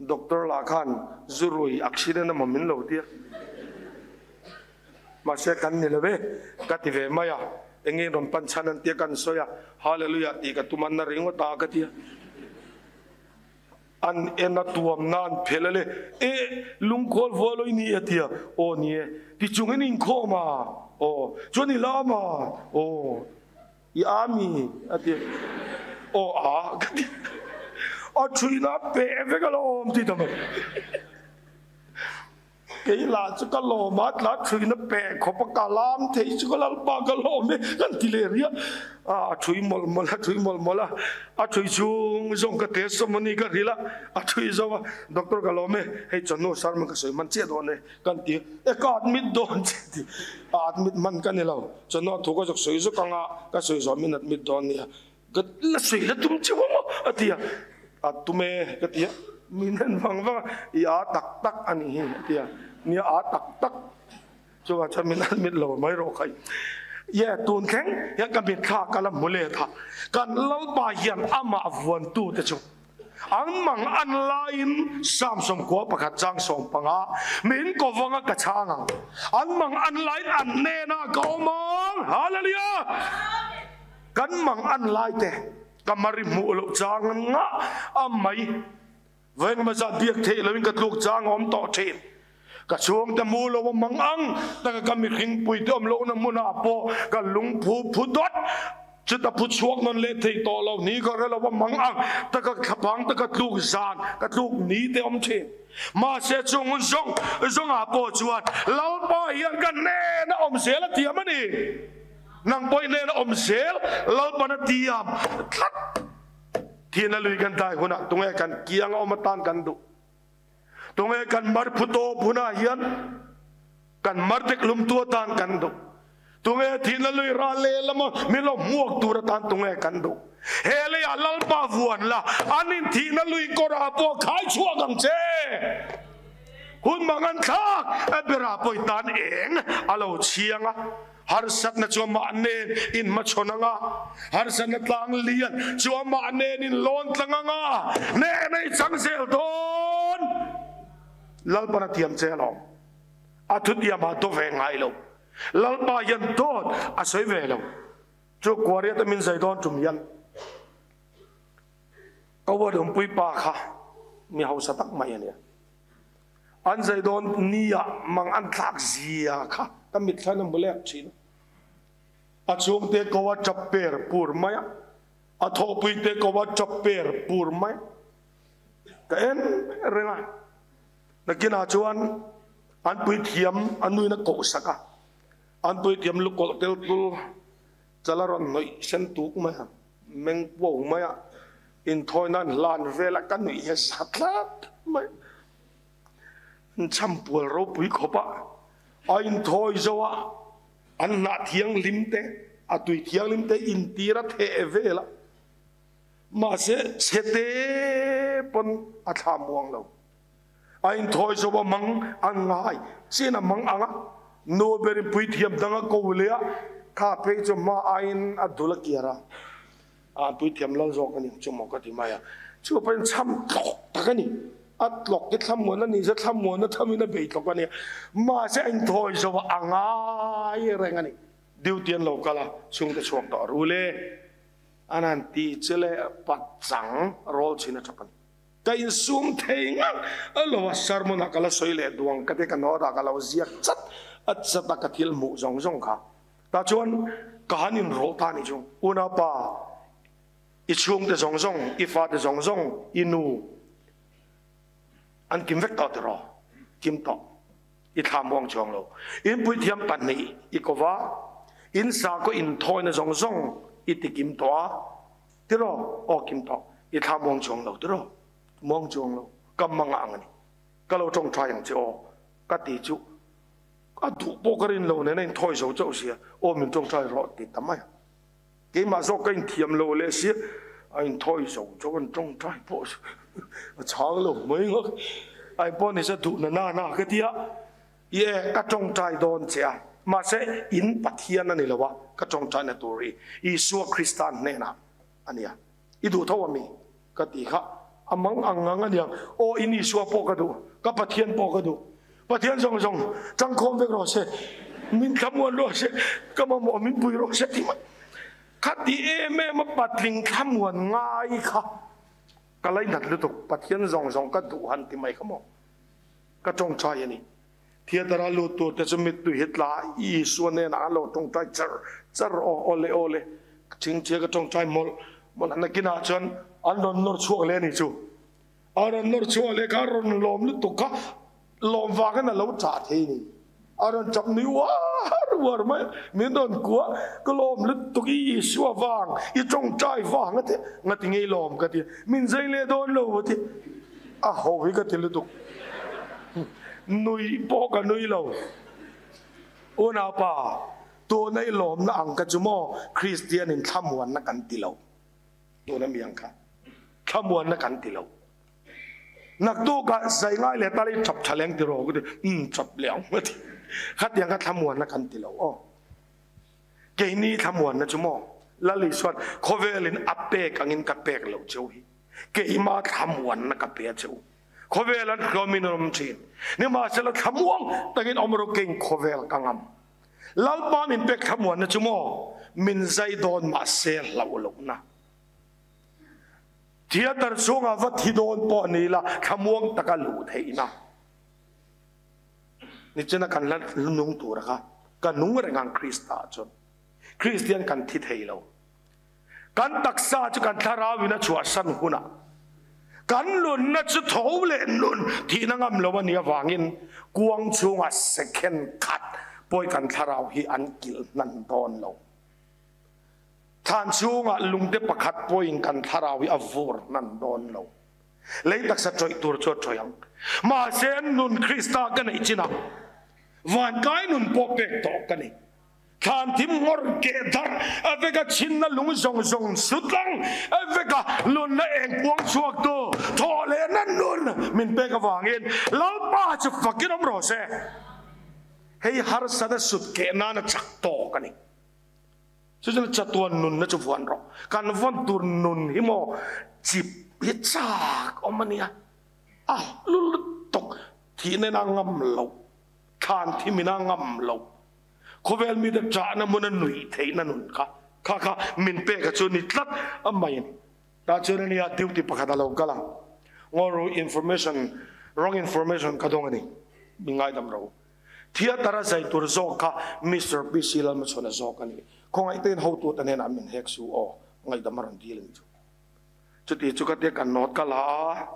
doctor lah khan zu rui accident emaw min lo tia, mahse kan ni lo e ka ti ve mai a, eng nge rawn pan chhan an tia kan sawi a, hallelujah tih ka tum an na ringawt a ka tia, an en a tuam na an phelh a le, e lungkhawl vual awi ni e tia, aw ni e tichungin inkhawm a, aw chuan i lam a, aw. I a mi? A ti. Aw a ka ti. A thuina peh vek a lo awm ti ta mai. Kei lah chu ka lawm a, tla thuina peh khawp a ka lam thei chu ka lalpa ka lawm e kan ti leh riah. A thui mawlh mawlh a, thui mawlh mawlh a, a thui chhung zawng ka testimony ka hrilh a, a thui zo a, doctor ka lawm e, hei chawhnu sermon ka sawi hman chiah dawn e kan ti. E ka admit dawn che ti. A admit hman ka ni lo. Chawhnu thu ka zawk sawi zawk anga ka sawi zawh min admit dawn nia. Ka la sawi la tum chiu ang aw a ti a, a tum e ka ti a. Min en vang vang a, i â tak tak a nih hi a ti a, nia â tak tak chuvang chuan min admit lo mai rawh khai. Ye tun thleng hian ka mitthla ka la hmu let a, kan Lalpa hian amah vuantute chu an mang an laiin Samson khua pakhat chang 15 min ko vanga ka chhang ang, an mang an laiin an hnenah ka awm ang. Hallelujah! Kan mang an laite Ka mari hmuh loh chang an ngah a mai. Vawi engemaw zat biak theih loin ka tluk chang a awm tawh thin. Ka chhungte mu lo a mang ang taka ka mihringpui te awm lohna hmunah pawh ka lungphu phu dawt. Chuta phu chhuak nawn leh thei tawh lo ni ka hre lo a mang ang taka thlapang taka tluk zan ka tluk ni te awm thin. Mahse chung hun zawng zawngah pawh chuan Lalpa hian ka hnena awm zel a thiam a ni. Nang pawh i hnena awm zel Lalpan a tiam tlat. Thihna lui kan tlai hunah tunge kan kiang a awm atan kan duh? Tunge kan mar phu tawp hunah hian kan mar dek lumtu atan kan duh? Tunge thihna lui ral lehlam a min lo hmuak tur atan tunge kan duh? He leiah Lalpa vuan la, an in thihna lui kawrah pawh khai chhuak ang che. Hun mang an thlak a berah pawh i tan eng a lo chhiang a. Harsatna chu amah nen in hmachhawn ang a, harsatna tlang lian chu amah nen in lawn tlang ang a, hnehna i chang zel dawn. Lalpan a thiam che alawm. A thutiamah daw ve ngai lo. Lalpa hian dawt a sawi ve lo. Chu Kuariata min zai dawn tum hian ka uadawmpui pa kha mi hausa tak mai a nia. An zai dawn nia mang an thlak zia kha ka mitthlan a hmu lek thin a. A chhungte ko a tap per pur mai a, a thawhpuite ko a tap per pur mai a. Ka en reng a, nakinah chuan an puithiam a nuin a koh sak a, an puithiam lukawlh tel tul chala rawn hnawih sen tuk mai a, meng puau mai a, inthawi nan hlan vel a ka nuih hi a za tlat mai. An chhampual ropui khawp a, a inthawi zo a, an hnah thianghlim te, a tui thianghlim te intir a theh vel a, mahse chhe te pawn a thla muang lo. A inthawi zo a mang an ngai chin a mang ang a, nu berin puithiam dang a ko leh a, kha phei chu hma aiin a dul a kiar a. A puithiam lal zawk a ni chu maw ka ti mai a, chu pawhin chham tlawk tak a ni. A tlawk hi thlamuan a ni se thlamuan a thamin a bei tlawk a nia. Mahse a inthawi zo a, a ngai reng a ni. Duty an lo kal a, chhungte chhuak tawh ru le. An han ti che le pachang rawl chhin a tap a ni. Ka insum thei ngang a lo a, sermon ah ka la sawi leh duang ka ti ka note ah ka lo ziak chat a chat a ka thil hmuh zawng zawng kha. Tah chuan ka han inrawh ta nih chu, Unaupa, i chhungte zawng zawng, i fate zawng zawng, i nu an kim vek tawh tiraw? Kim tawh. I thla muang chuang lo. In puithiam pahnih i ko va, in sakhaw inthawina zawng zawng i ti kim tawh a, tiraw? Aw kim tawh. I thla muang chuang lo tiraw? Muang chuang lo. Ka mangah ang a ni. Ka lo tawngtai ang che aw, ka ti chu. A duh pawh ka rin lo nen a inthawi zo chauh sia, aw min tawngtai rawh ti ta mai a. Keimah zawk ka inthiam lo leh sia, a inthawi zo chauh an tawngtai pawh a chhang lo mai ngawt. Ai pawh ni se duh na na na ka ti a, i e ka tawngtai dawn che a, mahse in Pathian a ni lo a, ka tawngtai na tur hi Isua Krista hnenah a nia, i duh tho ami ka ti kha a mang ang ngang a niang, aw in Isua pawh ka duh, ka Pathian pawh ka duh, Pathian zawng zawng changkhawm vek rawh se, min thlamuan rawh se, ka mamawh min pui rawh se ti mai. Kha ti em em a patling thlamuan ngai kha ka lainat lutuk, Pathian zawng zawng ka duh han ti mai kha maw ka tawngtai a ni. Theatre a lut tur te chu mittui hi tla Isua nen ah an lo tawngtai char char aw awle awle thingthia ka tawngtai mawlh mawlh a nakinah chuan an rawn nawr chhuak leh a ni chu. A rawn nawr chhuah leh kha a rawn lawm lutuk kha lawm vangin a lo chah thei ni. A rawn chap nui uar uar mai a, min rawn kuah ka lawm lutuk i Isua vang, i tawngtai vang a ti, ngati ngei lawm ka ti, min zai leh dawn lo a ti, a ho hi ka ti lutuk. Nui pawh ka nui lo. Unaupa, tuna i lawmna ang ka chu maw Kristian in thlamuanna kan ti lo. Tuna mi ang kha thlamuanna kan ti lo. Naktukah zai ngai leh tal i ṭap ṭha leng ti rawh ka ti. Umm ṭap leh ang a ti. Khatiang kha thlamuanna kan ti lo aw. Keini thlamuanna chu maw Lal Isuan khawvelin a pek angin ka pek loh cheu hi. Keima thlamuanna ka pe a che u. Khawvel an hlawmin an awm ṭhin. Nimahsela thlamuang takin awm rawh kein khawvel ka ngam. Lalpa min pek thlamuanna chu maw min zai dawn mahse hlauh lohna. Theatre chhungah va thi dawn pawh ni ila thlamuang taka luh theihna. Nichina kan la nung tura kha ka nung reng ang Krista chuan. Kristian kan thi thei lo. Kan taksa chu kan thlarau in a chhuahsan hunah kan nunna chu tho leh nun thihna ngam lo a nih avangin kuang chhungah second khat pawi kan thlarau hi an kilh hnan dawn lo. Thlan chhungah lungte pakhat pawhin kan thlarau hi a vur hnan dawn lo. Lei taksa ṭawih tur chu a ṭawih ang. Mahse nun Krista ka neih chinah vankai nun pawh pek tawh ka ni. Thlan thim ngawr keh darh a veka chhinna lung zawng zawng sutlang a veka nunna eng puang chhuaktu thawh lehna nun min pek avangin Lalpa chu fakin awm rawh se. Hei harsatna sut keh nana chak tawk a ni. Chu chuan chatuan nunna chu vuan rawh. Kan vawn tur nun hi maw chip hi chak awm a nia. A hlu lutuk thihna in a ngam loh. Thlan thim in a ngam loh. Khawvel mite ṭahna hmuna nuih theihna nun kha kha kha min pek a chu ni tlat a mai a ni. Tah chuan a nia duty pakhat a lo kal a, Ngawru information, wrong information ka dawng a ni, min ngaidam ro. Theatre a zai tur zawk kha Mister PC Lalmachhuana zawk a ni. Khawngaih tein hotute hnenah min hek su aw, ngaihdam a rawn dil a ni chu. Chuti chu ka tia ka note ka la a,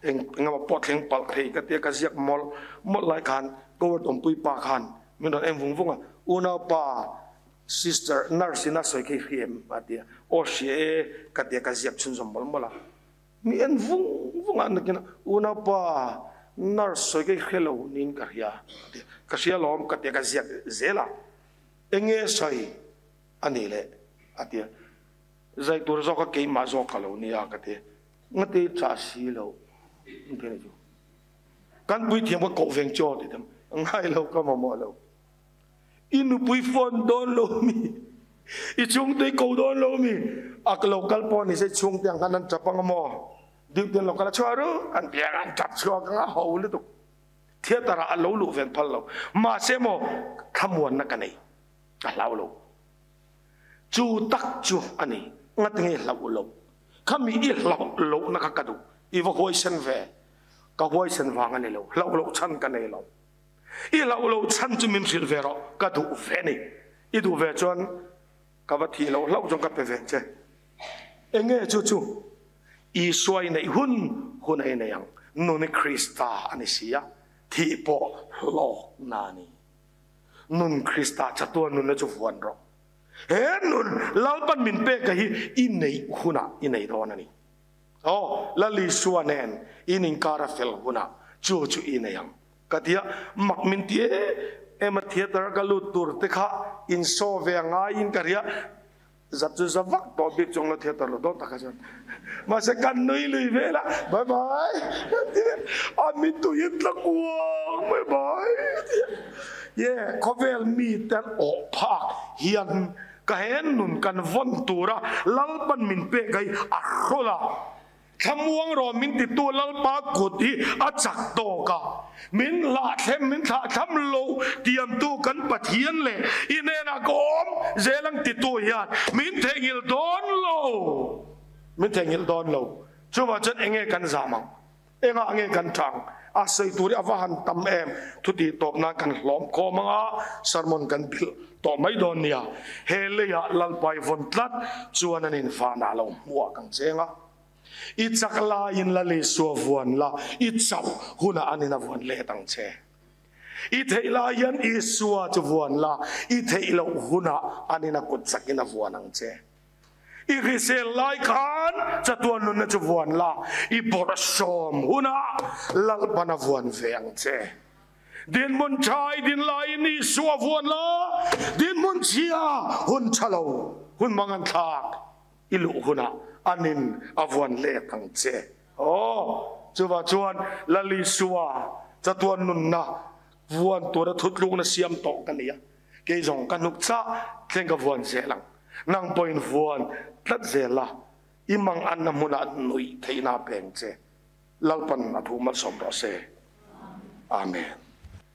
eng engemaw pawh thleng palh thei ka tia ka ziak mawlh mawlh lai khan Coward awmpui pa khan min rawn en vung vung a, Unaupa, sister, nurse in a sawi kha i hria em? a ti a, Aw hria e ka tia ka ziak chhunzawm mawlh mawlh a, mi en vung vung a nakin a, Unaupa, nurse sawi kha i hria lo niin ka hria a ti a, Ka hria alawm ka tia ka ziak zel a, Enge sawi a nih le? a ti a. Zai tur zawk a keimah zawk ka lo nia ka ti. Ngati chah si lo an ti anih chu. Kan puithiam ka koh veng chaw ti tam ngai lo ka mamawh lo. I nupui phone dawn lo mi? I chhungte i ko dawn lo mi? A lo kal pawh ni se chhungte ang khan an tap anga maw? Duty an lo kal a chhuah ru an ti ang an tap chhuak anga ho lutuk. Theatre ah a lo luh ven phal lo. Mahse maw thlamuanna ka nei ka hlau lo. Chu tak chu a ni. Ngatinge hlauh loh? Khami i hlauh lohna kha ka duh. I va huaisen ve. Ka huaisen vang a ni lo. Hlauh loh chhan ka nei lo. I hlauh loh chhan chu min hrilh ve rawh. Ka duh ve a ni. I duh ve chuan ka va thih loh hlauh chuan ka pe ve ang che. Enge chu chu? Isua i neih hun hun a i nei ang. Nun i Krista a ni si a, thih pawh hlawkna a ni. Nun Krista chatuan nunna chu vuan rawh. He nun Lalpan min pek a hi i neih hunah i nei dawn a ni. Aw, Lal Isua nen in inkar a fel hunah chu chu i nei ang. Ka ti a, mak min ti em em a theatre ka lut tur te kha in saw ve a ngaiin ka ria. Zat chu za vak tawh bik chuang lo theatre lo dawn takah chuan. Mahse kan nui lui vel a, bye bye kan ti vel a, a mituiin tla kuang bye bye a ti a. Ye khawvel mite an awh phak hian ka he nun kan vawn tura Lalpan min pek hi a hrawlh a. Thlamuang rawh min titu Lalpa kut hi a chak tawk a, min hlahthlem min thlahthlam lo tiamtu kan Pathian leh i hnenah ka awm zel ang titu hian min theihnghilh dawn lo, min theihnghilh dawn lo. Chuvang chuan enge kan zam ang? Engah nge kan tang? A sawi tur hi a va han tam em? Thutih tawp nan kan hlawm khawm ang a, sermon kan bilh tawh mai dawn nia. He leiah Lalpa i vawn tlat chuan an invanah lo hmuah kang cheng a. I chak laiin Lal Isua vuan la, i chauh hunah an in a vuan let ang che. I theih lai hian Isua chu vuan la, i theih loh hunah an in a kut chakin a vuan ang che. I hrisel lai khan chatuan nunna chu vuan la, i bawrhsawm hunah Lalpan a vuan ve ang che. Dinhmun tha i din laiin Isua vuan la, dinhmun chhia hun tha lo, hun mang an thlak. I luh hunah an in a vuan let ang che. Aw. Chuva chuan Lal Isua chatuan nunna vuan tura thutlukna siam tawh ka ni a, kei zawng ka hnuk chah thleng ka vuan zel ang. Nang pawhin vuan tlat zel la, i mang anna hmunah nuih theihna a peng che. Lalpan a thu malsawm rawh se. Amen.